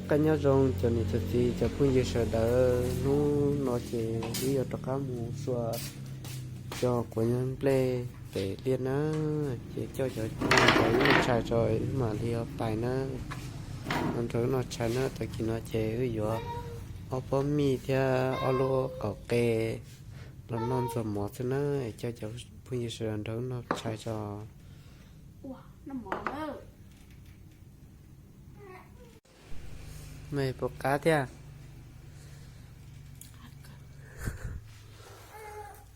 Qab nyob zoo cov niam cov txiv cov phooj ywg sawv daws, hnub no ces wb yuav rov qab mus xyuas cov quav nplej pem liaj na, ces coj cov cov ib tshais tso wb mam li ho pais na. Los nrog wb noj tshais na, tag kis no ces wb yuav ob pob mij thiab ob lub qaum qe los noj ntxuag mov xwb na, es coj cov phooj ywg sawv daws nrog wb noj tshais tso. Mej puas qab thiab?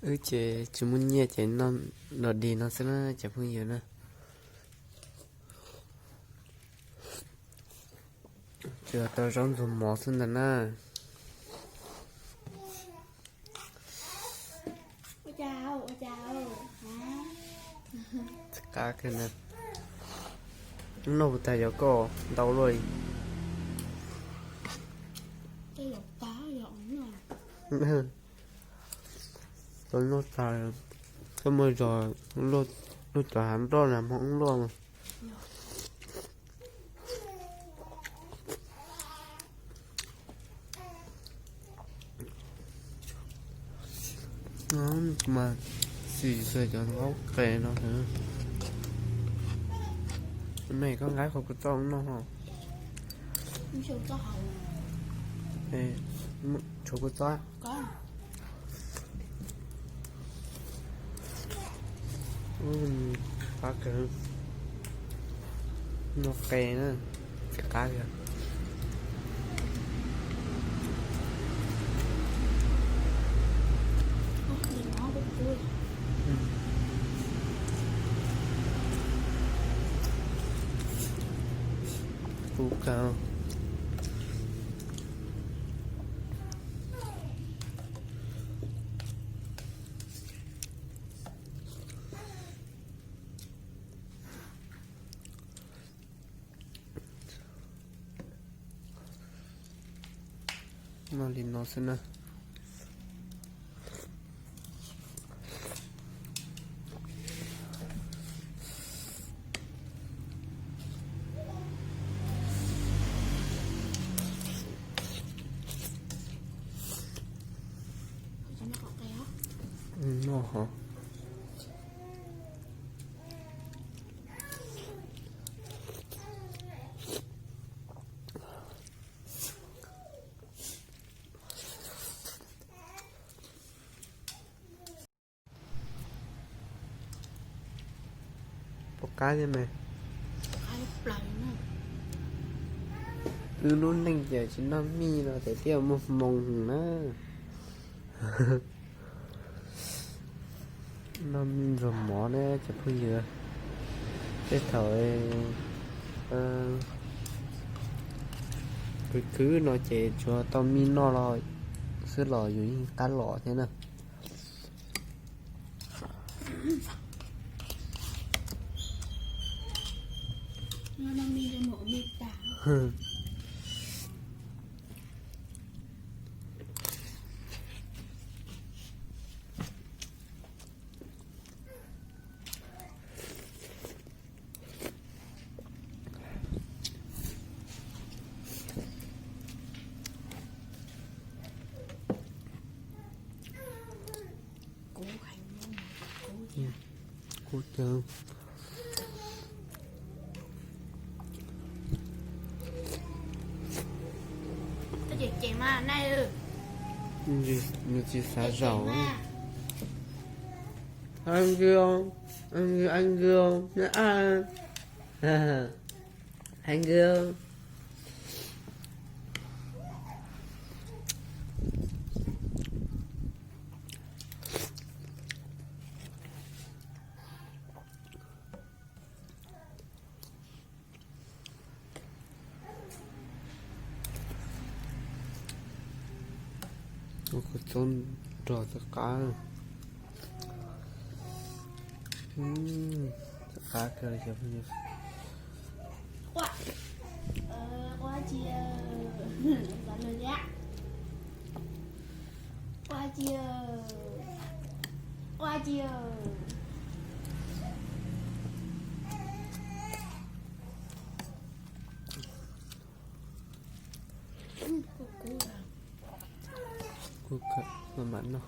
Wb ces tsis muaj nyiaj ces noj dog dig no xwb na cov phooj ywg na. Tsuas tau zaub ntxuag mov xwb ntag na. Qab kawg na. Noj puas tag cov koj ntau luaj li. Tau noj tag, koj muaj zog luaj cov hav nploj na, hmoov luaj mas. Mas xis xws cov nqaub qe no. Mej koj nqaib qhov kua txob noj ho. Tshuav kua txob. Qab kawg. Noj qe na, tsis qab li. Kub kawg. Noj li no xwb na. Noj ho. Puas qab thiab me? Wb lub neej ces tsis noj mij no ces thiaj muaj hmoo na. Noj mij ntxuag mov ne cov phooj ywg. Tej thaum khwv khwv no ces tsuas tau mij noj los xwb los yus yeej qab los thiab na. Kub kawg. Nws tsis xav zaum. Anh Gương, anh Gương, anh Gương, anh Gương. Ua kua txob nrog txoj qab. Txoj qab kawg li cov phooj ywg. Mam noj.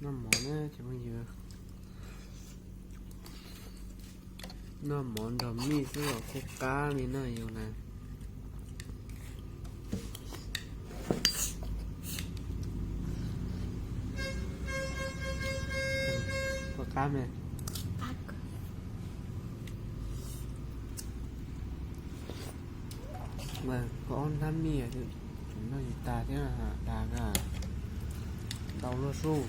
Noj mov na cov phooj ywg, noj mov nrog mij xwb los kuj qab li na yus na. Kuj qab me. Kuv ob hnab mij noj tsis tas thiab, tas ntau luaj sub.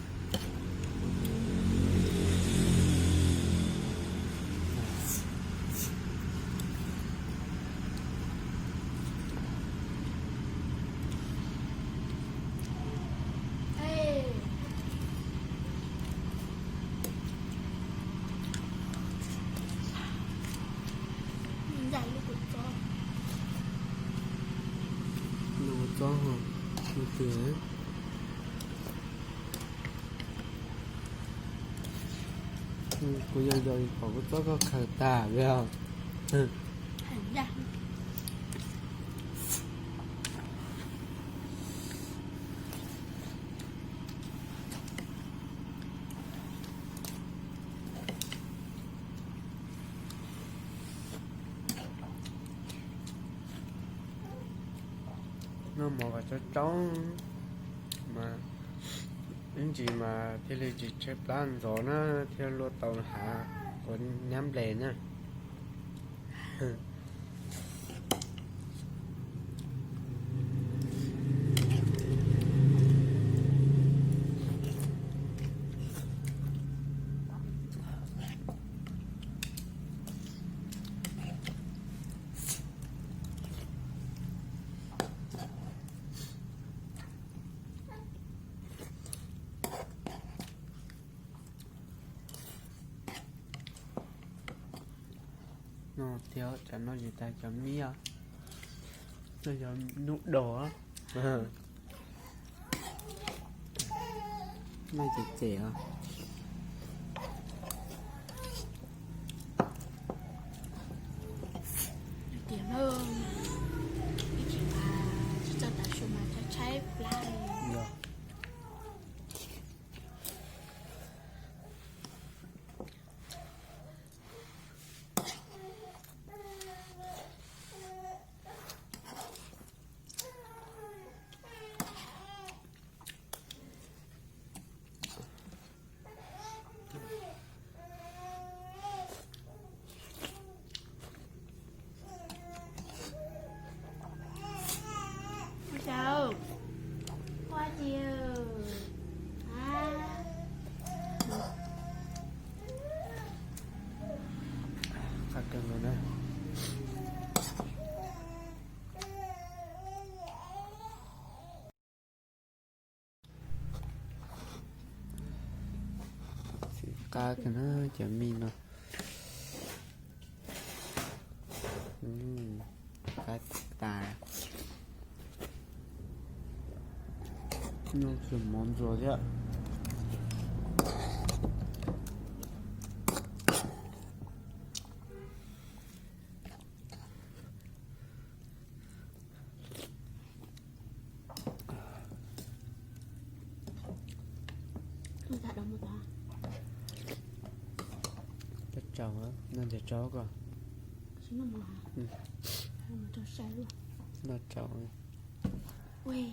Lub txob ho, twg, kuv yog yog pom kuv txob koj khaws tas li os. Noj mov kom tsau tsau mas ib ntsis mas thiaj li tsis tshaib plab ntxov na, thiaj luaj tau hav quav nyab nples na. No tiag, tsam no tsis tas cov mij os. No yog nub dos. Noj cem cem os. Tiag na, ib chim mas tsis txawj tav su mas tshaib tshaib plab li. Qab kawg nkaus na. Qab kawg na cov mij no. Qab tas. Noj tsis mov ntxuag thiab. Tsaug, noj ntxiv tsaug ko. Noj tsaug.